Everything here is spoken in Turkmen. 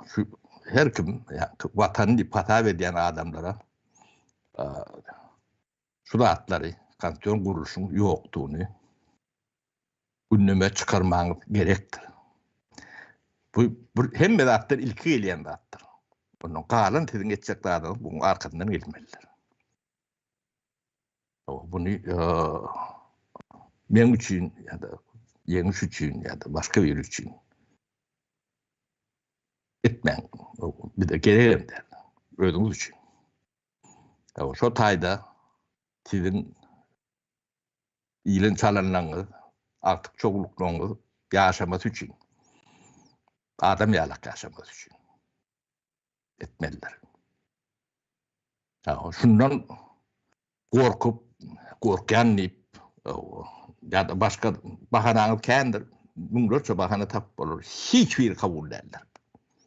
Şu her kim watan diýip hasap edýän adamlara şu zatlary konstitusion gurluşyň ýokdugyny gündeme çykarmagyňyz gerekdir. Bu bir hemme zatdan ilki gelýän zatdyr. Ondan galan siziň etjek zadyňyz buň arkasyndan gelmelidir. Buny meň üçin ýa-da ýeňiş üçin ýa-da başga biri üçin etmäň. Bize geregem däl. Özüňiz üçin. Şo taýda siziň ýylan çalanlaryňyz, agtyk çowluklaryňyz ýaşamasy üçin, adam ýalak ýaşamasy üçin etmelidir. Şundan gorkup, gorkýan diýip, ýa-da başga bahanaňyz kändir, müňlerçe bahana tapyp bolar, hiç biri kabul däldir.